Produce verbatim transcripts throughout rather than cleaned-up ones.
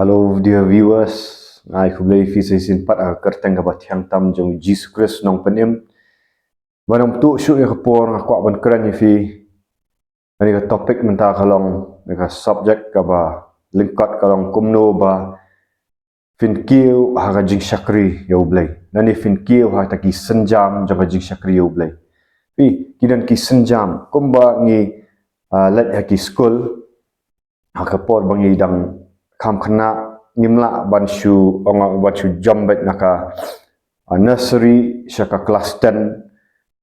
Hello dear viewers, nga ai khublei ïa phi sa shisien pat ha ka kyrteng kaba thiang tam jong Jisu Khrist Nongpynim. Ba nang tuh shuh ïa ka por nga kwah ban kren ïa phi ïa ka topic mynta ka long, ïa ka subject kaba lyngkot ka long kumno ba phin kiew ha ka jingshakri ïa U Blei, lane phin kiew ha kata ki sienjam jong ka jingshakri ïa U Blei. Phi, ki don ki sienjam kumba ngi, ah, leit ha ki skul, ha ka por ba ngi dang kham khynnah, ngim lah ban shu ong, ban shu jump beit na ka, ah, nursery sha ka class ten,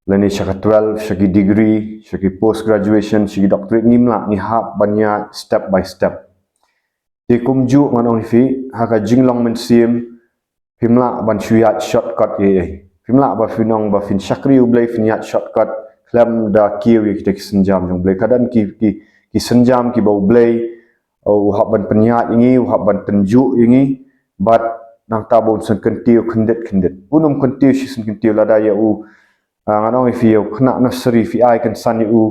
lane sha ka twelve, sha ki degree, sha ki post graduation, sha ki doctorate, ngim lah, ngi hap ban ïaid step by step. Te kumjuh ngan ong ïa phi, ha ka jinglong mynsiem, phim lah ban shu ïaid shortcut ïa ei. Phim lah ba phin ong ba phin shakri U Blei phin ïaid shortcut khlem da kiew ïa kita ki sienjam jong U Blei. Ka don ki, ki, ki sienjam kiba U Blei, uh, u hap ban pynïaid ïa ngi, u hap ban pynjuh ïa ngi, bad nangta ba un sa kyntiew khyndiat khyndiat. Un ym kyntiew shisien kyntiew lada ïa u, ah, ngan ong ïa phi ïa u khynnah nursery phi ai kynsan ïa u,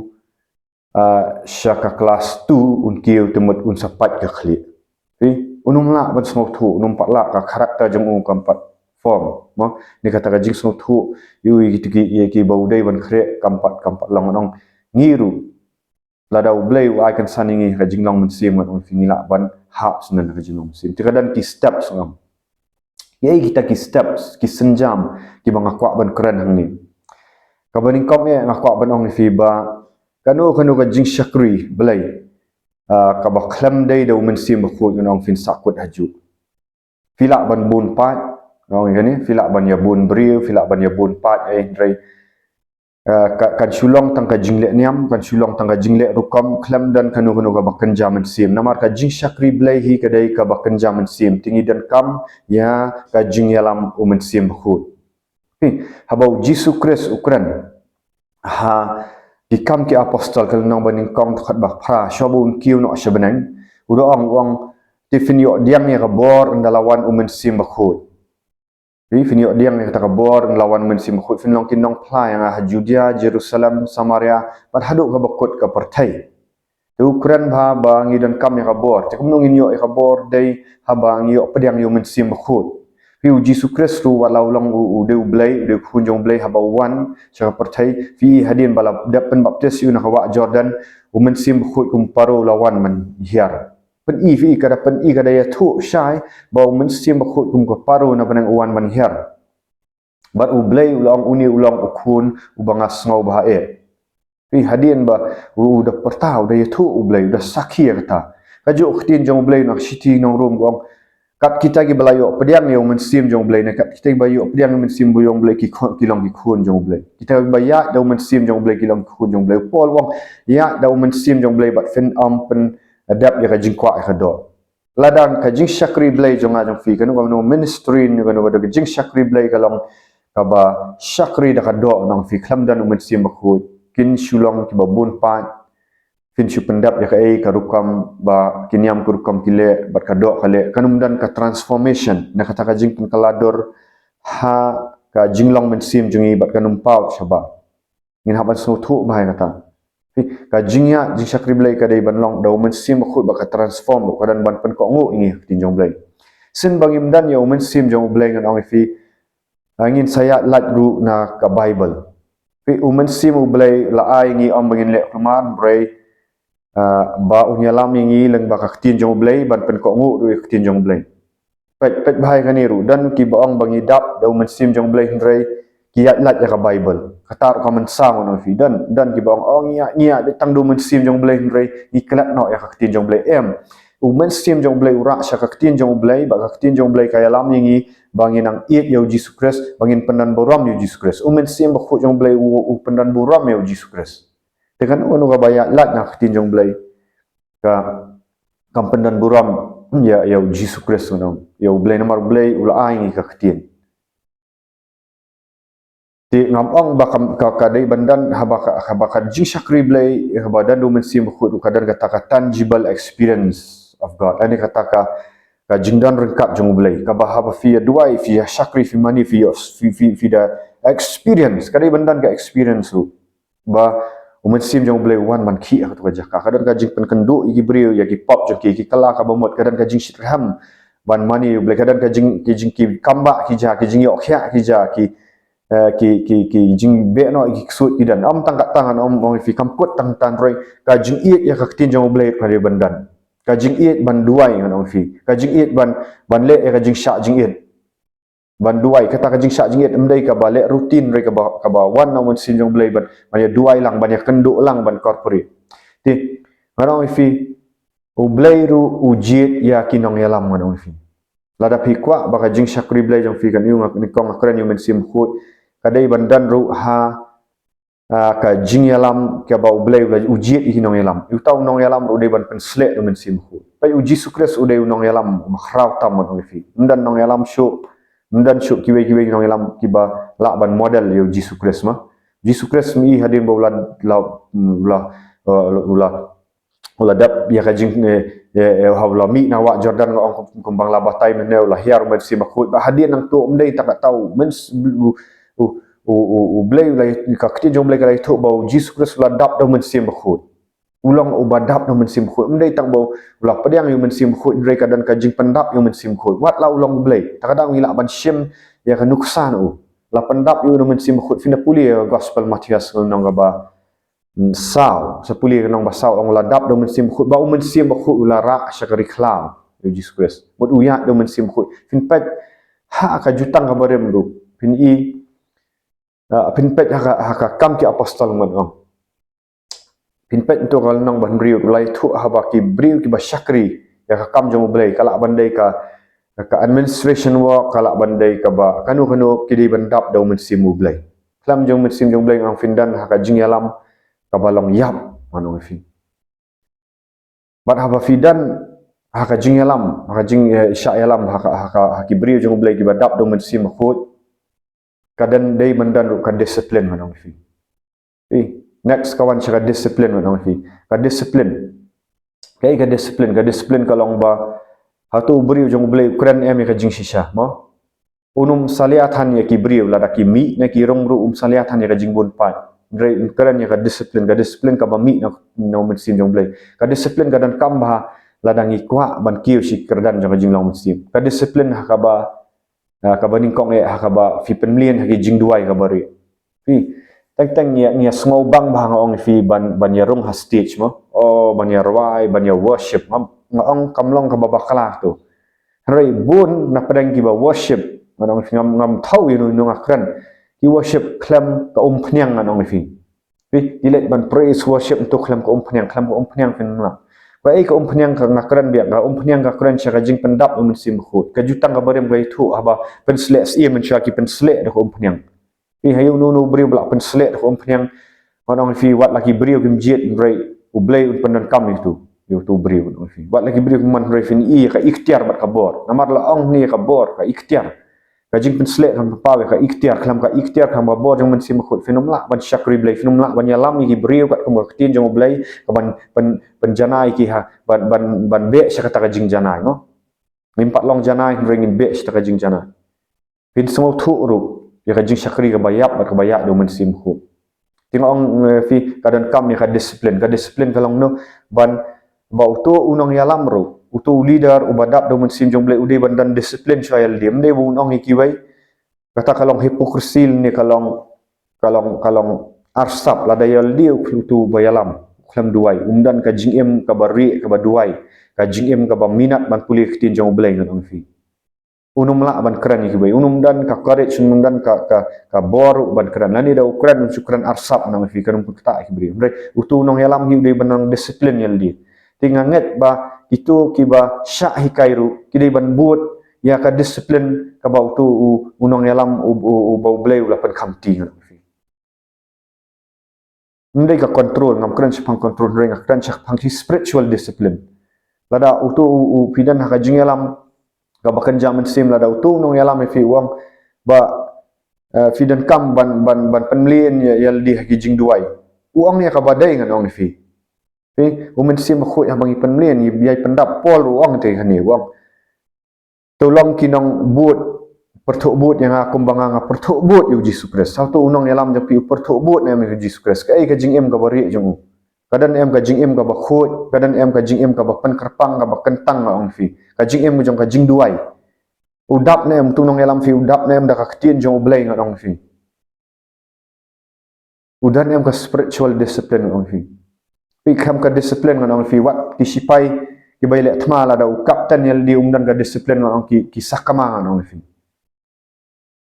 ah, sha ka class two un kiew te mut un sa pait ka khlieh. Phi, un ym lah ban sngewthuh, un ym pat lah, ka character jong u kam pat form. Mo, ne kata ka jingsngewthuh ïa u ïa ki, ïa kiba u dei ban khreh kam pat, kam pat long, ngan ong. Ngi ruh, lada U Blei u ai kynsan ïa ngi ka jinglong mynsiem, ngan ong ïa phi ngi lah ban hap shuh na ka jinglong mynsiem. Te ka don ki steps, ngan ong. Ïa kita ki steps, ki sienjam kiba nga kwah ban kren hangne. Kaba nyngkong eh nga kwah ban ong ïa phi ba kano kano ka jingshakri Blei, ah, kaba khlem dei da U Mynsiem Bakhuid, ngan ong, phin sahkut hajuh. Phi lah ban bun paid, ngan ong ïa kane, phi lah ban ïa bun briew, phi lah ban ïa bun paid, eh, hynrei, ah, ka, kan shu long tang ka jingleh niam, kan shu long tang ka jingleh rukom, khlem don kano kano kaba kynja mynsiem. Namar ka jingshakri Blei hi ka dei kaba kynja mynsiem. Te ngi donkam ïa ka jingïalam U Mynsiem Bakhuid. Phi, haba U Jisu Khrist u kren ha Ki Kam ki Apostol ka lynnong ba nyngkong dkhot ba phra, shuwa ba un kiew noh sha bneng, u da ong, u ong, te phin ïoh pdiang ïa ka bor ynda la wan U Mynsiem Bakhuid. Phi, phin ïoh pdiang ïa kata ka bor ynda la wan U Mynsiem Bakhuid, phin long ki nongphla ïa nga ha Judia, Jerusalem, Samaria, bad haduh kaba kut ka pyrthei. Te u kren bha ba ngi donkam ïa ka bor. Te kumno ngin ïoh ïa ka bor? Dei haba ngi ïoh pdiang ïa U Mynsiem Bakhuid. Phi, U Jisu Khrist ruh wat la u long u, u dei U Blei, u dei U Khun jong U Blei, haba u wan sha ka pyrthei, phi, hadien ba la dep pynbaptis ïa u na ka wah Jordan, U Mynsiem Bakhuid kum u paro u la wan ban hiar. Pyni, phi, ka da pyni, ka da ïathuh shai ba U Mynsiem Bakhuid kum ka paro na bneng u wan ban hiar. Bad U Blei u la ong, une u long U Khun uba nga sngewbha eh. Phi, hadien ba u, u da pyrta, u da ïathuh U Blei, u da sakhi ïa kata. Kajuh ka ktien jong U Blei na ka shithi nong Rom ka ong, kat kita kiba la ïoh pdiang ïa U Mynsiem jong U Blei, ne kat kita kiba ïoh pdiang ïa U Mynsiem jong U Blei ki khun, ki long ki khun jong U Blei. Kita kiba ïaid da U Mynsiem jong U Blei ki long ki khun jong U Blei. U Paul u ong, ïaid da U Mynsiem jong U Blei bad phin ym pyndep ïa ka jingkwah ïa ka doh. Lada ka jingshakri Blei jong nga jong phi, kano kano ministry, kano kano ka jingshakri Blei ka long kaba shakri da ka doh, ngan ong ïa phi, khlem don U Mynsiem Bakhuid, kin shu long kiba bun paid, kin shu pyndep ïa kaei ka rukom ba ki niam ka rukom ki leh, bad ka doh ka leh, kan ym don ka transformation, na kata ka jingpynkylla dur ha ka jinglong mynsiem jong ngi, bad kan ym paw shabar. Ngin hap ban sngewthuh bha ïa kata. Phi, ka jingïaid jingshakri Blei ka dei ban long da U Mynsiem Bakhuid ba ka transform ruh, ka don ban pynkohnguh ïa ngi ha ka ktien jong U Blei. Shisien ba ngim don ïa U Mynsiem jong U Blei, ngan ong ïa phi, ah, ngin sa ïaid lait ruh na ka Baibl. Phi, U Mynsiem U Blei la ai ïa ngi ym ba ngin leh kulmar, hynrei, ah, ba un ïalam ïa ngi lyngba ka ktien jong U Blei, ban pynkohnguh ruh ïa ka ktien jong U Blei. Peit, peit bha ïa kane ruh, don kiba ong ba ngi dap da U Mynsiem jong U Blei hynrei ki ïaid lait ïa ka Baibl. Kata ruh ka mynsaw, ngan ong ïa phi. Don, don kiba ong, oh, ngi ïaid, ngi ïaid beit tang da U Mynsiem jong U Blei hynrei ngi klet noh ïa ka ktien jong U Blei. Em, U Mynsiem jong U Blei u rah sha ka ktien jong U Blei, bad ka ktien jong U Blei ka ïalam ïa ngi ba ngin nang ïeit ïa U Jisu Khrist, ba ngin pyndon burom ïa U Jisu Khrist. U Mynsiem Bakhuid jong U Blei u, u pyndon burom ïa U Jisu Khrist. Te kano kano kaba ïaid lait na ka ktien jong U Blei ka, kam pyndon burom ïa, ïa U Jisu Khrist, ngan ong, ïa U Blei, namar U Blei u la ai ïa ngi ka ktien. Te ngam ong ba kam, ka, ka dei ban don, haba ka, haba ka jingshakri Blei, haba don da U Mynsiem Bakhuid ruh ka don kata ka tangible experience of God. Lane kata ka, ka jingdon ryngkat jong U Blei. Kaba haba phi ïa duwai, phi ïa shakri, phi mane, phi ïa, phi, phi, phi da experience. Ka dei ban don ka experience ruh. Ba U Mynsiem jong U Blei u wan ban khih ha katu ka jaka. Ka don ka jingpynkynduh ïa ki briew, ïa ki pop jong ki, ki kylla kaba mut, ka don ka jingshitrhem ban mane ïa U Blei, ka don ka jing, ki jing, ki kambah ki ja, ki jingïoh khiah ki ja, ki, eh, ki, ki, ki jingbeh noh ïa ki ksuid ki don. Ym tang katta ngan ong, ong ïa phi, kam kut tang tang roi, ka jingïeit ïa ka ktien jong U Blei ka dei ban don. Ka jingïeit ban duwai ngan ong ïa phi. Ka jingïeit ban, ban leh ïa ka jingshah jingit. Ban duwai, kata ka jingshah jingit ym dei kaba leh routine, hynrei kaba, kaba wan na U Mynsiem jong U Blei ban, ban ïa duwai lang, ban ïa kynduh lang, ban corporate. Te, ngan ong ïa phi, U Blei ruh u jied ïa ki nongïalam ngan ong ïa phi. Lada phi kwah ba ka jingshakri Blei jong phi kan ïa nga, nyngkong nga kren ïa U Mynsiem Bakhuid. Ka dei ban don ruh ha, ah, ka jingïalam kaba U Blei u la u jied ïa ki nongïalam. Uta u nongïalam ruh u dei ban pynsleh da U Mynsiem Bakhuid. Peit U Jisu Khrist u dei u nongïalam uba khraw tam ngan ong ïa phi. Ym don nongïalam shuh, ym don shuh kiwei kiwei ki nongïalam kiba lah ban model ïa U Jisu Khrist ma. Jisu Khrist mynta hadien ba u la, la, u la, eh, u la u la dap ïa ka jing, eh, eh, eh, ha u la mih na wah Jordan, nga ong kum, kumba nga la batai mynne, u la hiar U Mynsiem Bakhuid. Bad hadien nangta ym dei tang katta, u Myns-, u, u, u, u, U Blei u la, ka ktien jong U Blei ka la ïathuh ba U Jisu Khrist u la dap da U Mynsiem Bakhuid. U long uba dap da U Mynsiem Bakhuid. Ym dei tang ba u la pdiang ïa U Mynsiem Bakhuid, hynrei ka don ka jingpyndap ïa U Mynsiem Bakhuid. Wat la u long U Blei, te ka dang ngi lah ban shim ïa ka nuksa na u. La pyndap ïa u da U Mynsiem Bakhuid. Phin da pule ïa ka Gospel Mathaios lynnong kaba mm, saw, sa pule ka lynnong ba saw, ong, u la dap da U Mynsiem Bakhuid, bad U Mynsiem Bakhuid u la rah sha ka ri khlaw, ïa U Jisu Khrist. Bad u ïaid da U Mynsiem Bakhuid. Phin peit ha ka jutang kaba rim ruh. Phin i, ah, phin peit ha ka, ha ka Kam ki Apostol ngan ong. Phin peit hangto ka lynnong ba hynriew, u la ïathuh haba ki briew kiba shakri ïa ka kam jong U Blei, ka lah ban dei ka, ka administration work, ka lah ban dei kaba kano kano, ki dei ban dap da U Mynsiem U Blei. Khlem jong U Mynsiem jong U Blei, nga ong, phin don ha ka jingïalam kaba long ïap, ngan ong ïa phi. Bad haba phi don ha ka jingïalam, ha ka jing, eh, shah ïalam ha ka, ha ka, ha ki briew jong U Blei kiba dap da U Mynsiem Bakhuid, ka don, dei ban don ruh ka discipline, ngan ong ïa phi. Eh, next ka wan sha ka discipline, ngan ong ïa phi. Ka discipline. Kaei ka discipline? Ka discipline ka long ba hato u briew jong U Blei u kren em ïa ka jingshisha, mo? Un ym salia than ïa ki briew, lada ki mih ne ki rung ruh um salia than ïa ka jingbun paid. Hynrei un kren ïa ka discipline, ka discipline kaba mih na, na U Mynsiem jong U Blei. Ka discipline ka donkam ba lada ngi kwah ban kiew sha ki kyrdan jong ka jinglong mynsiem. Ka discipline ha kaba, ha kaba nyngkong eh, ha kaba phi pynmlien ha ki jingduwai kaba rieh. Phi, teng teng ngi ïa, ngi ïa sngewbang ba nga ong ïa phi ban, ban ïa rung ha stage mo. Oh, ban ïa rwai, ban ïa worship. Nga, nga ong kam long kaba bakla tu. Hynrei bun na pdeng kiba worship, ngan ong ïa phi, ngam, ngam thaw ïa uno uno, nga kren, ki worship khlem ka umphniang, ngan ong ïa phi. Phi, ki leit ban praise worship hangto khlem ka umphniang, khlem ka umphniang phin lah. Kaei ka umphniang? Ka, nga kren biang, ka umphniang ka kren sha ka jingpyndap U Mynsiem Bakhuid. Ka jutang kaba rim ka ïathuh haba pynsleh syiem, mynshuwa ki pynsleh da ka umphniang. Phi, ha ïa uno uno u briew ba lah pynsleh da ka umphniang, ngan ong ïa phi, wat la ki briew kim jied, hynrei U Blei un pyndonkam ïa uto, ïa uto u briew, ngan ong ïa phi. Wat la ki briew kim mon, hynrei phin ïoh ïa ka iktiar bad ka bor. Namar la ong hangne ïa ka bor, ka iktiar. Ka jingpynsleh kan paw ïa ka iktiar, khlem ka iktiar, khlem ka bor jong U Mynsiem Bakhuid, phin ym lah ban shakri Blei, phin ym lah ban ïalam ïa ki briew katkum ka ktien jong U Blei, ka ban, ban, ban janai ki ha, ban, ban, ban beh sha kata ka jingjanai, mo. Ngim pat long janai, hynrei ngin beh sha kata ka jingjanai. Phin sngewthuh ruh ïa ka jingshakri kaba ïap bad kaba ïaid da U Mynsiem Bakhuid. Te nga ong, eh, phi, ka donkam ïa ka discipline. Ka discipline ka long no, ban, ba uto u nongïalam ruh, uto u leader uba dap da U Mynsiem jong U Blei, u dei ban don discipline shuwa ïa lade. Ym dei ba un ong ïa kiwei. Kata ka long hypocrisy ne ka long, ka long, ka long arsap. Lada ïa lade uto uba ïalam, khlem duwai, um don ka jingim kaba rieh, kaba duwai, ka jingim kaba minot ban pule ktien jong U Blei, ngan ong ïa phi. Un ym lah ban kren ïa kiwei. Un ym don ka courage, un ym don ka, ka, ka bor ban kren. Lane da u kren, un shu kren arsap, ngan ong ïa phi, kan ym pynktah ïa ki briew. Hynrei uto u nongïalam hi u dei ban long discipline ïa lade. Te nga ngeit ba kito kiba shah hikai ruh ki dei ban bud ïa ka discipline kaba uto u, u nongïalam u, u, uba U Blei u la pynkhamti, ngan ong ïa phi. Ym dei ka control, ngam kren shaphang control, hynrei nga kren shaphang ki spiritual discipline. Lada uto u, u, phi don ha ka jingïalam kaba kynja mynsiem, lada uto u nongïalam ïa phi u ong ba, eh, phi donkam ban, ban, ban pynmlien ïa, ïa lade ha ki jingduwai. U ong ïa kaba dei, ngan ong ïa phi. Phi, U Mynsiem Bakhuid haba ngi pynmlien, ngi ïai pyndap. Paul u ong te hangne, u ong, to long ki nongbud pyrthuh bud ïa nga kumba nga nga pyrthuh bud ïa u Jisu Khrist. Shuh to u nongïalam jong phi u pyrthuh bud ne em ïa u Jisu Khrist. Kaei ka jingim kaba rieh jong u? Ka don em ka jingim kaba khuid, ka don em ka jingim kaba pynkyrpang, kaba kyntang, nga ong phi. Ka jingim jong ka jingduwai. U dap ne em, to u nongïalam phi, u dap ne em da ka ktien jong U Blei, nga ong phi. U don em ka spiritual discipline, nga ong phi. Phi khlem ka discipline, nga ong phi, wat ki sipai kiba ïaleh thma, lada u kapten ïa lade um don ka discipline, nga ong, ki, ki sakma, nga ong phi.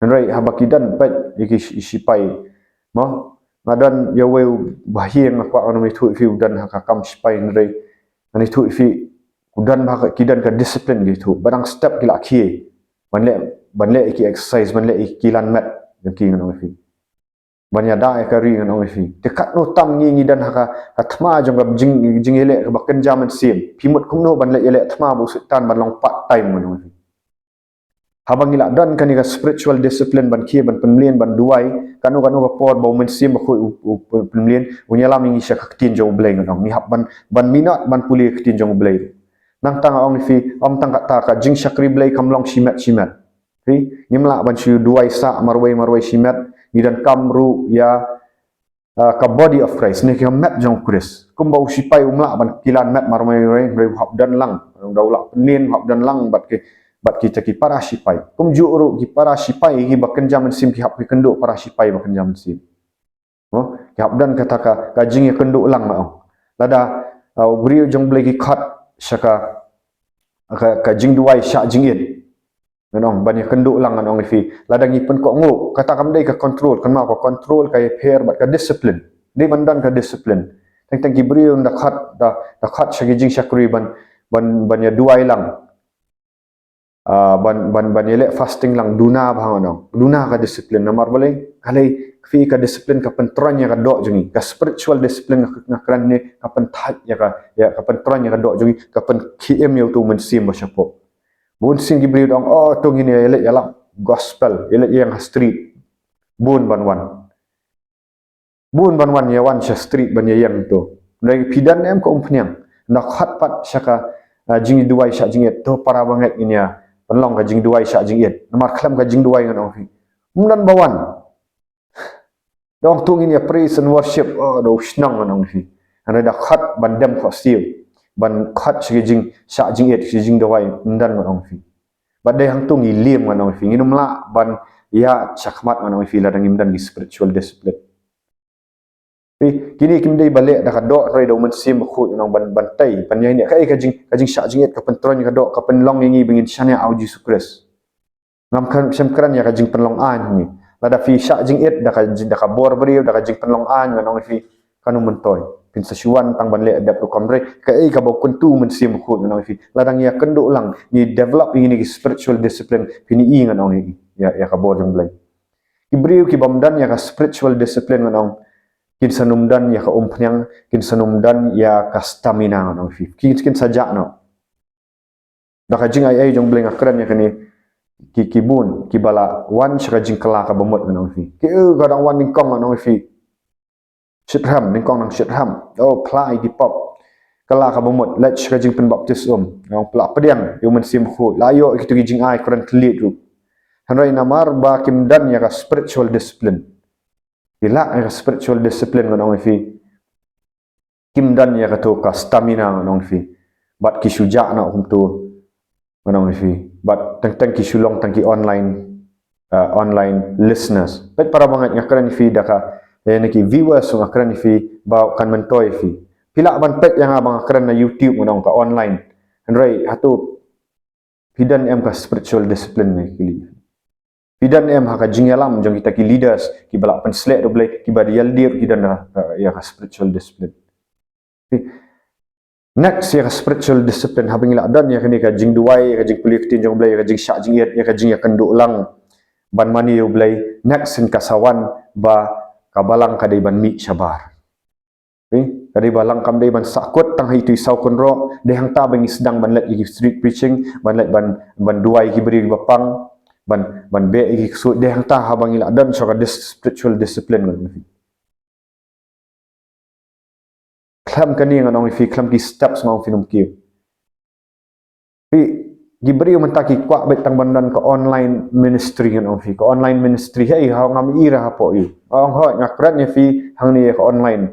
Hynrei haba ki don pat ïa ki sipai, mo, nga don ïa uwei u bahaïing nga kwah ngan ïathuh ïa phi u don ha ka kam sipai, hynrei ngan ïathuh ïa phi, u don ba ki don ka discipline, ki ïathuh ba dang step ki la khie ban leh, ban leh ïa ki exercise, ban leh ïa ki lan met jong ki, ngan ong ïa phi. Ban ïada ïa ka ri, ngan ong ïa phi. Te katno tam ngi ngi don ha ka, ka thma jong ka jing, jingïaleh kaba kynja mynsiem. Phi mut kumno ban leh ïaleh thma bad u Soitan ban long part time, ngan ong ïa phi. Haba ngi la don kane ka spiritual discipline ban khie, ban pynmlien, ban duwai, kano kano ka por ba u Mynsiem Bakhuid u, u pynmlien, un ïalam ïa ngi sha ka ktien jong U Blei, ngan ong. Ngi hap ban, ban minot ban pule ka ktien jong U Blei. Nangta nga ong ïa phi, ym tang kata, ka jingshakri Blei kam long shimet shimet. Phi, ngim lah ban shu duwai sah marwei marwei shimet, ngi donkam ruh ïa, ah, ka body of Christ, ne ka met jong Khrist. Kumba u sipai um lah ban ki lan met marwei marwei, hynrei u hap don lang. Da u lah pynmlien u hap don lang bad ki, bad kita ki para sipai. Kumjuh ruh ki para sipai kiba kynja mynsiem ki hap ki kynduh para sipai ba kynja mynsiem. Mo, ki hap don kata ka, ka jingïakynduh lang, nga ong. Lada, ah, u briew jong U Blei ki khot sha ka, ka, ka jingduwai shah jingit, ngan ong, ban ïakynduh lang, ngan ong ïa phi. Lada ngi pynkohnguh, kata kam dei ka control, kynmaw, ka control ka ïapher bad ka discipline. Dei ban don ka discipline. Teng teng ki briew da khot, da, da khot sha ki jingshakri ban, ban, ban ïaduwai lang. Ah, ban, ban, ban ïaleh fasting lang, duna bha, ngan ong. Duna ka discipline, namar balei? Ka lei, phi, ka discipline ka pyntroiñ ïa ka doh jong ngi. Ka spiritual discipline nga, nga kren ne, ka pynthait ïa ka, ïa ka pyntroiñ ïa ka doh jong ngi, ka pynkhie im ïa uto u mynsiem ba shapoh. Bun sien ki briew da ong, oh, to ngin ïaleh ïalap gospel, ïaleh ïeng ha street. Bun ban wan. Bun ban wan, ïa wan sha street ban ïa ïeng to. Hynrei phi don em ka umphniang? Da khot pat sha ka, ah, jingduwai shah jingit, to para bangeit ngin ïa pynlong ka jingduwai shah jingit. Namar khlem ka jingduwai, ngan ong ïa phi, ym don ba wan. Da ong to ngin ïa praise and worship, oh, da u shnong, ngan ong ïa phi. Hynrei da khot ban dem khohsiew, ban khot sha ki jing, shah jingit, sha ki jingduwai, ym don, ngan ong ïa phi. Bad dei hangto ngi liem, ngan ong ïa phi. Ngin ym lah ban ïaid shakhmat, ngan ong ïa phi, lada ngim don ki spiritual discipline. Phi, kine kim dei ba leh da ka doh, hynrei da u Mynsiem Bakhuid, ngan ong, ban, ban tei, ban ïa, ïa kaei, ka jing, ka jingshah jingit ka pyntroiñ ka doh, ka pynlong ïa ngi ba ngin shaniah ha u Jisu Khrist. Ngam kren, shym kren ïa ka jingpynlong aiñ hangne. Lada phi shah jingit da ka, da ka bor briew, da ka jingpynlong aiñ, ngan ong ïa phi, kano myntoi? Phin sa shu wan tang ban leh dep rukom, hynrei kaei kaba u kyntu u Mynsiem Bakhuid, ngan ong ïa phi, lada ngi ïakynduh lang, ngi develop ïa kine ki spiritual discipline, phin ïohi, ngan ong ïa phi, ïa, ïa ka bor jong U Blei. Ki briew ki bym don ïa ka spiritual discipline, ngan ong, kin sa nym don ïa ka umphniang, kin sa nym don ïa ka stamina, ngan ong ïa phi. Kin, kin sa jah noh. Da ka jingaiei jong U Blei nga kren ïa kane, ki, ki bun kiba la wan sha ka jingkylla kaba mut, ngan ong ïa phi. Ki, eh, ka dang wan nyngkong, ngan ong ïa phi, shitrhem, nyngkong nang shitrhem. Oh, phla ïa ki pop. Kylla kaba mut, leit sha ka jingpynbaptis um, ngan ong, pla pdiang ïa u Mynsiem Bakhuid, la ïoh ïa kito ki jingai kren thylliej ruh. Hynrei namar ba kim don ïa ka spiritual discipline. Ki lack ïa ka spiritual discipline, ngan ong ïa phi. Kim don ïa kato ka stamina, ngan ong ïa phi. Bad ki shu jah noh kumto, ngan ong ïa phi. Bad teng teng ki shu long tang ki online, uh, online listeners. Peit para bangeit, nga kren ïa phi da ka, eh, na ki viewers, nga kren ïa phi ba kan myntoi ïa phi. Phi lah ban peit ïa nga ba nga kren na YouTube, ngan ong, ka online. Hynrei hato phi don em ka spiritual discipline, ngan kylli. Phi don em ha ka jingïalam jong kita ki leaders kiba la pynsleh da U Blei, kiba da ïalade ruh ki don da, uh, ïa ka spiritual discipline. Phi, next ïa ka spiritual discipline, haba ngi la don ïa kane ka jingduwai, ïa ka jingpule ktien jong U Blei, ïa ka jingshah jingit, ïa ka jingïakynduh lang ban mane ïa U Blei, next sien ka sa wan ba ka balang ka dei ban mih shabar. Phi, ka dei ba lang kam dei ban sahkut tang ha itu i saw kynroh, dei hangta ba ngi sdang ban leit ïa ki street preaching, ban leit ban, ban duwai ïa ki briew kiba pang, ban, ban beh ïa ki ksuid, dei hangta haba ngi la don shuh ka dis-, spiritual discipline, ngan ong ïa phi. Khlem kane, ngan ong ïa phi, khlem ki steps, ngan ong ïa phi, ym kiew. Phi, Ki briew mynta ki kwah beit tang ban don ka online ministry ngan ong phi. Ka online ministry, hei, ha ngam ira hapoh ïa u. Ong hooid, nga kren ïa phi hangne ka online,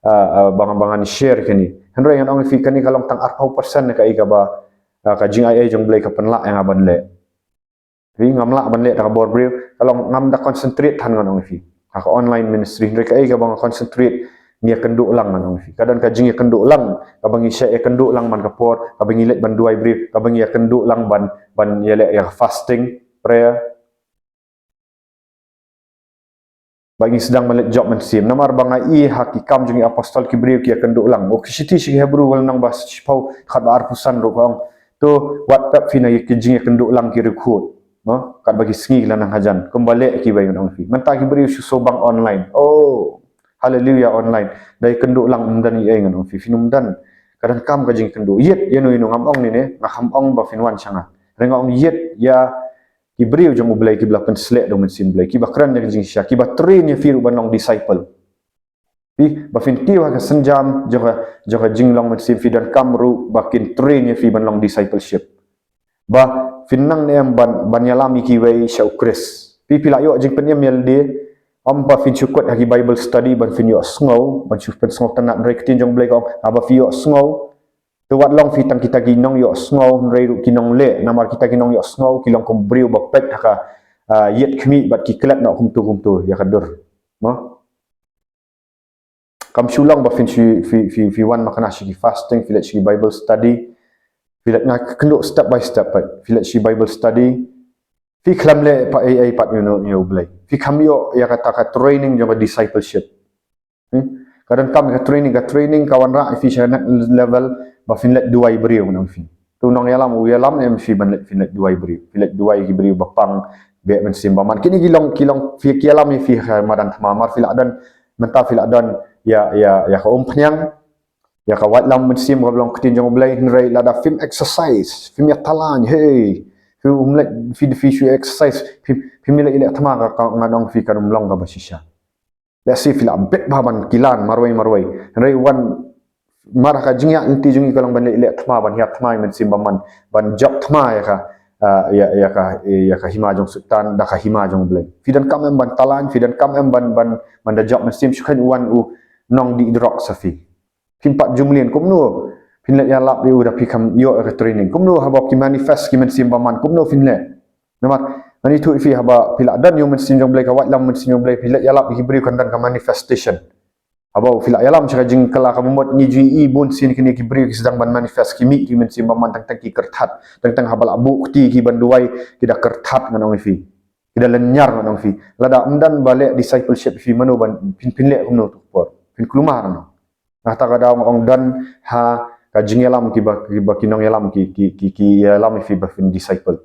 ah, ah, ba nga, ba ngan share kane. Hynrei ngan ong ïa phi kane ka long tang arphew percent kaei kaba, ah, ka jingai ei jong Blei ka pynlah ïa nga ban leh. Phi, ngam lah ban leh da ka bor briew, ka long ngam da concentrate than ngan ong ïa phi. Ha ka online ministry, hynrei kaei kaba nga concentrate, ngi ïakynduh lang ngan ong ïa phi. Ka don ka jingïakynduh lang, kaba ngi shah ïakynduh lang man ka por, kaba ngi leit ban duwai briew, kaba ngi ïakynduh lang ban, ban ïaleh ïa ka fasting, prayer. Ba ngi sdang ban leit jop mynsiem. Namar ba nga i ha ki Kam jong ki Apostol ki briew ki ïakynduh lang. U, ki shithi sha ki Hebru, ka lynnong ba shiphew, dkhot ba arphew san ruh ka ong, to wat pep phi na ki jingïakynduh lang ki riewkhuid. No? Katba ki sngi ki la nang hajan. Kumba leh kiwei ngan ong phi. Mynta ki briew shu sngewbang online. Oh, haleluya, online. Da ïakynduh lang, ym don ei ei ngan ong phi. Phin ym don. Ka donkam ka jingkynduh. Ïit, ïano ïano, ngam ong ne ne, nga kham ong ba phin wan sha nga. Hynrei nga ong ïit ïa ki briew jong U Blei kiba la pynsleh da U Mynsiem Blei, kiba kren ïa ka jingshisha, kiba train ïa phi ruh ban long disciple. Phi, ba phin kiew ha ka sienjam jong ka, jong ka jinglong mynsiem, phi donkam ruh ba kin train ïa phi ban long discipleship. Ba phin nang ne em ban, ban ïalam ïa kiwei sha U Khrist. Phi, phi la ïoh jingpynim ïa lade, ym ba phin shu kut ha ki Bible study ban phin ïohsngew, ban shu pynsngewtynnad, hynrei ka ktien jong U Blei ka ong, haba phi ïohsngew, to wat long phi tang kita ki nongïohsngew, hynrei ruh ki nongleh, namar kita ki nongïohsngew ki long kum briew ba peit ha ka, ah, ïit khmih bad ki klet noh kumto kumto ïa ka dur. Mo? Kam shu long ba phin shu, phi, phi, phi wan makna sha ki fasting, phi leit sha ki Bible study, phi leit, nga kynduh step by step pat, phi leit sha ki Bible study, phi khlem leh pat ei ei pat ïano ïano, ïa U Blei. Phi kham ïoh ïa kata ka training jong ka discipleship. Hmm? Ka donkam ka training, ka training ka wanrah ïa phi sha next level, ba phin leit duwai briew ngan ong ïa phi. To u nongïalam u ïalam ne em ïa phi ban leit, phin leit duwai briew. Phi leit duwai ki briew ba pang, beh mynsiem bymman. Kine ki long, ki long, phi, ki ïalam ïa phi ha madan thma, namar phi la don, mynta phi la don ïa, ïa, ïa ka umphniang, ïa ka waitlam mynsiem kaba long ktien jong U Blei, hynrei lada phim exercise, phim ïatylli, hei, phim leit, phi, phi shu exercise, phim, phim leit ïaleh thma, ka, ka, ngan ong ïa phi, kan ym long kaba shisha. Lehse phi lah bit bha ban kilan marwei marwei. Hynrei wan, mar ka jingïaid lynti jong ngi ka long ban leit leh thma, ban hiar thma ïa mynsiem bymman, ban jop thma ïa ka, ah, ïa, ïa ka, ïa ka hima jong Soitan da ka hima jong U Blei. Phi donkam em ban tylli, phi donkam em ban, ban, ban da jop mynsiem, shu kheiñ wan u nongdih drugs ha phi. Phim pat ju mlien, kumno phin leh ïalap ïa u da phi kham ïoh ïa ka training? Kumno haba ki manifest ki mynsiem bymman, kumno phin leh? Namar ngan ïathuh ïa phi, haba phi la don ïa u Mynsiem jong U Blei, ka waitlam Mynsiem jong U Blei, phi leh ïalap ïa ki briew kan don ka manifestation. Haba phi la ïalam sha ka jingkylla kaba mut, ngi ju i bunsien kine ki briew ki sdang ban manifest, ki mih ki mynsiem bymman teng teng ki kyrthat, teng teng haba la buh kti ki ban duwai, ki da kyrthat ngan ong ïa phi. Ki da lynñiar ngan ong ïa phi. Lada ym don ba leh discipleship ïa phi, mano ban, phin, phin leh kumno tu por? Phin kulmar noh. Nga kata ka daw nga ong don ha ka jingïalam kiba, kiba ki nongïalam ki, ki, ki, ki ïalam ïa phi ba phin disciple.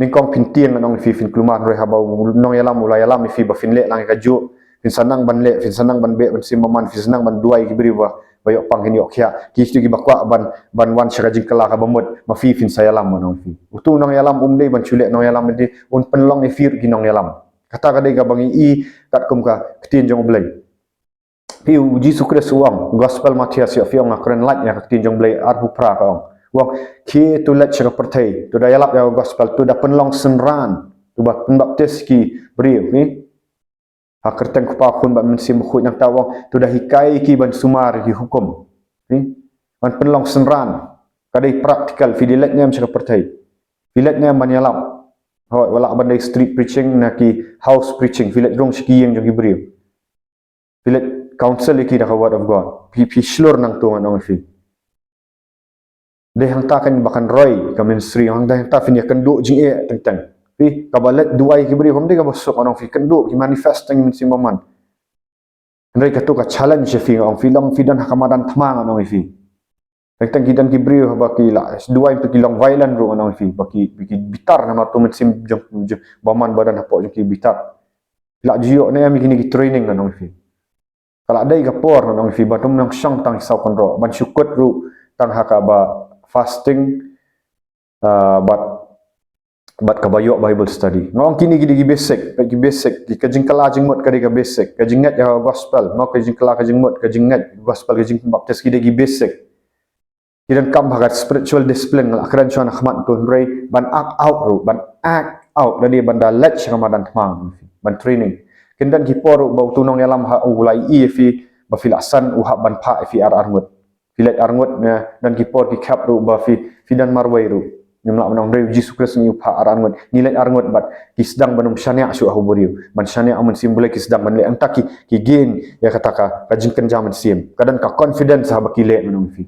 Nyngkong phin tieng ngan ong ïa phi, phin kulmar, hynrei haba u nongïalam u la ïalam ïa phi ba phin leh lang ïa kajuh, phin sa nang ban leh, phin sa nang ban beh mynsiem bymman, phin sa nang ban duwai ki briew ba, ba ïoh pang kin ïoh khiah. Ki, kito kiba kwah ban, ban wan sha ka jingkylla kaba mut, ma phi phin sa ïalam ngan ong ïa phi. Utu u nongïalam um dei ban shu leh nongïalam, dei un pynlong ïa phi ruh ki nongïalam. Kata ka dei kaba ngi i katkum ka ktien jong U Blei. Phi, u Jisu Khrist u ong, Gospel Mathaios, ïoh phi ong, nga kren lait ïa ka ktien jong U Blei, arphew phra ka ong. U ong, khie to leit sha ka pyrthei, to da ïalap ïa ka gospel, to da pynlong synran, to da pynbaptis ki briew, phi. Ha ka kyrteng u Kpa, u Khun bad u Mynsiem Bakhuid, nangta u ong, to da hikai ki ban sumar ki hukum. Phi. Ban pynlong synran, ka dei practical, phi dei leit ne em sha ka pyrthei? Phi leit ne em ban ïalap? Hooid, wat lah ban dei street preaching, na ki house preaching, phi leit rung sha ki ïing jong ki briew. Phi leit counsel ïa ki da ka word of God. Phi, phi shlur nangto ngan ong ïa phi. Dei hangta kan ba kan roi ka ministry, hangta, hangta phin ïakynduh jingeh teng teng. Phi, kaba leit duwai ki briew kam dei kaba suk ngan ong ïa phi, kynduh ki manifest tang ki mynsiem bymman. Hynrei kato ka challenge ïa phi ngan ong ïa phi, long phi don ha ka madan thma ngan ong ïa phi. Teng teng ki don ki briew haba ki la duwai, to ki long violent ruh ngan ong ïa phi, ba ki, ba ki bitar namar uto u mynsiem jong, jong bymman ba don hapoh jong ki bitar. Phi la ju ïoh ne em ïa kine ki training ngan ong ïa phi? Ka la dei ka por ngan ong ïa phi ba ym nang shong tang ki saw kynroh, ban shu kut ruh tang ha kaba fasting, ah, bad, bad kaba ïoh Bible study. Nga ong kine ki dei ki basic, ki basic, ki, ka jingkylla jingmut ka dei ka basic, ka jingngeit ïa ka gospel, nga ong ka jingkylla ka jingmut, ka jingngeit gospel, ka jingpynbaptis, ki dei ki basic. Ki donkam ha ka spiritual discipline, nga la kren shwa na khmat to, hynrei ban act out ruh, ban act out, lane ban da leit sha ka madan thma, ban training. Kin don ki por ruh ba utu u nongïalam ha u la ïohi ïa phi ba phi la san, u hap ban phah ïa phi ar ar ngut. Phi leit ar ngut, ne, don ki por ki khap ruh ba phi, phi don marwei ruh. Ngim lah ban ong, hynrei u Jisu Khrist ngi phah ar ar ngut. Ngi leit ar ngut bad ki sdang ban ym shaniah shuh ha u briew. Ban shaniah ha u Mynsiem Blei ki sdang ban leh, hangta ki, ki gain ïa kata ka, ka jingkynja mynsiem. Ka don ka confidence haba ki leh, ngan ong ïa phi.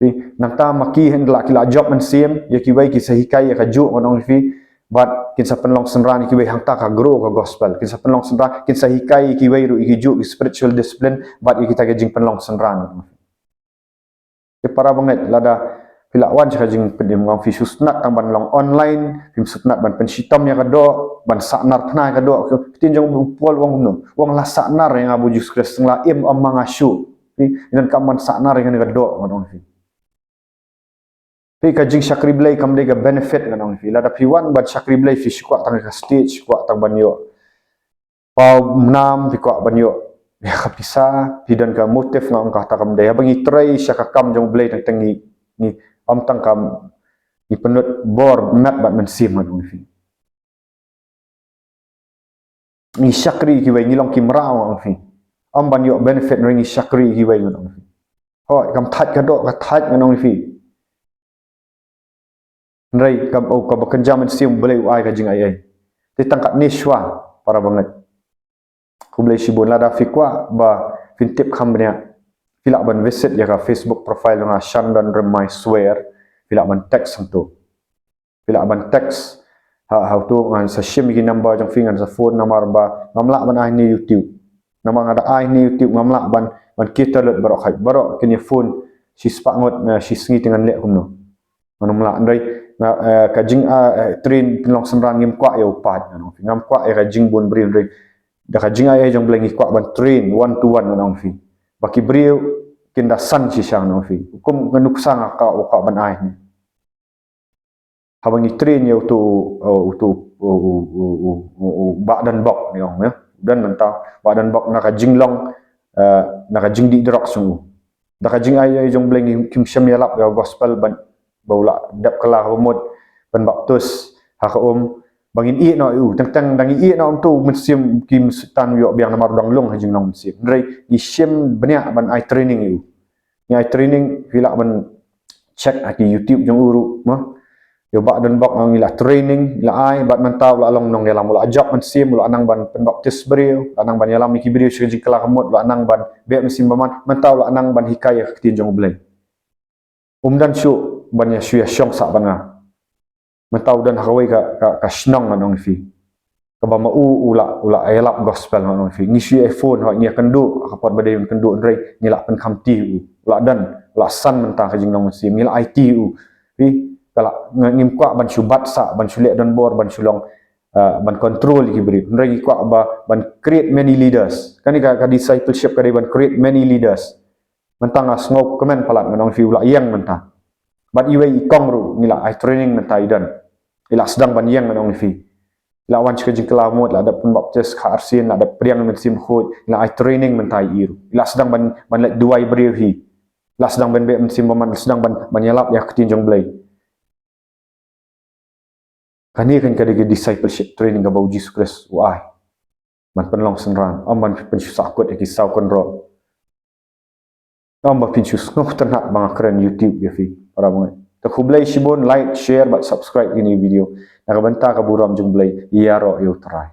Phi, nangta ma ki hynda la ki la jop mynsiem, ïa kiwei ki sa hikai ïa kajuh, ngan ong ïa phi. Bad kin sa pynlong synran ïa kiwei, hangta ka grow ka gospel. Kin sa pynlong synran, kin sa hikai ïa kiwei ruh ïa kijuh ki spiritual discipline, bad ïa kita ki jingpynlong synran. Te para bangeit, lada phi la wan sha ka jingpynim, nga ong ïa phi, shu sngewtynnat tang ban long online, phim sngewtynnat ban pynshitom ïa ka doh, ban sahnar phna ïa ka doh. Ktien jong u Paul u ong kumno? U ong, la sahnar ïa nga bad u Jisu Khrist, tang la im ym ma nga shuh. Phi, ngan kam ban sahnar ïa kane ka doh, ngan ong ïa phi. Phi, ka jingshakri Blei kam dei ka benefit, ngan ong ïa phi. Lada phi wan ban shakri Blei, phi shu kwah tang ka stage, shu kwah tang ban ïoh paw nam, phi kwah ban ïoh ïa ka pisa, phi don ka motive, nga ong kata kam dei. Haba ngi trei sha ka kam jong u Blei, teng teng ngi, ngi ym tang kam, ngi pynlut bor met bad mynsiem, ngan ong ïa phi. Ngi shakri ïa kiwei, ngi long ki mraw, ngan ong ïa phi. Ym ban ïoh benefit hynrei ngi shakri ïa kiwei, ngan ong ïa phi. Hooid, kam thait ka doh, ka thait, ngan ong ïa phi. Hynrei kam, oh, kaba kynja mynsiem, u Blei u ai ka jingai ei. Te tang katne shuwa, para bangeit. Khublei shibun. Lada phi kwah ba phin tip kham bniah, phi lah ban visit ïa ka Facebook profile jong nga, Shandon Rymbai Swer. Phi lah ban text hangto. Phi lah ban text ha, ha uto, ngan sa shim ïa ki number jong phi, ngan sa phone, namar ba ngam lah ban ai ne YouTube. Namar nga da ai ne YouTube, ngam lah ban, ban cater lut baroh, khat baroh kin ïa phone shispah ngut, na shisngi, te ngan leh kumno? Ngan ym lah. Hynrei nga, eh, ka jing, eh, eh, train pynlong synran, ngim kwah ïa u paid, ngan ong ïa phi. Ngam kwah ïa ka jingbun briew, hynrei da ka jingai ei jong u Blei ngi kwah ban train one to one, ngan ong ïa phi. Ba ki briew kin da san shisha, ngan ong ïa phi. Kum nga nuksa nga kwah, u kwah ban ai ne. Haba ngi train ïa uto, uh, uto, uh, uh, uh, uh, uh, uh, Bah Donbok, ngi ong, ïa. Don mynta Bah Donbok na ka jinglong, uh, na ka jingdih drugs jong u. Da ka jingai ei jong u Blei ngi, kim shym ïalap ïa ka gospel ban, ba u la dep kylla ha ka mut, pynbaptis ha ka um, ba ngin ïeh noh ïa u. Teng teng da ngi ïeh noh ïa u, mynsiem, ki mynsiem Soitan u ïoh biang namar u dang lung ha jinglong mynsiem. Hynrei ngi shim bniah ban ai training ïa u. Ngi ai training, phi lah ban check ha ki YouTube jong u ruh, mo. Ïa u Bah Donbok, ngi la training, la ai, bad mynta u la long nongïalam, u la jop mynsiem, u la nang ban pynbaptis briew, u la nang ban ïalam ïa ki briew sha ka jingkylla ka mut, u la nang ban beh mynsiem bymman, mynta u la nang ban hikai ïa ka ktien jong u Blei. Um don shuh ban ïa shu ïa shong sah bad nga. Mynta u don ha kawei ka, ka, ka shnong, ngan ong ïa phi. Kaba ma u, u la, u la ïalap gospel, ngan ong ïa phi. Ngi shu ïa phone, hooid, ngi ïa kynduh, ha ka por ba dei ban kynduh, hynrei ngi la pynkham ti u. U la don, u la san mynta ka jinglong mynsiem, ngi la aiti u. Phi, ka la, nga, ngim kwah ban shu bat sah, ban shu leh donbor, ban shu long, uh, ban control ïa ki briew. Hynrei ngi kwah ba, ban create many leaders. Kane ka, ka discipleship ka dei ban create many leaders. Mynta nga sngewkmen palat, ngan ong ïa phi, u la ïeng mynta. Bad iwei i kong ruh, ngi la ai training mynta, i don. I la sdang ban ïeng, ngan ong ïa phi. I la wan sha ka jingkylla mut, la dep pynbaptis kha arsien, la dep pdiang mynsiem khuid, i la ai training mynta ïa i ruh. I la sdang ban, ban leit duwai briew hi. I la sdang ban beh mynsiem bymman, i la sdang ban, ban ïalap ïa ka ktien jong u Blei. Kane kan ka dei ka discipleship training kaba u Jisu Khrist u ai. Ban pynlong synran, ym ban pynshu sahkut ïa ki saw kynroh. Ym ba pynshu sngewtynnat ba nga kren YouTube ïa phi, para bangeit. Te khublei shibun, like, share bad subscribe ïa kine ki video. Na ka bynta ka burom jong u Blei, ïaroh ïa u Trai.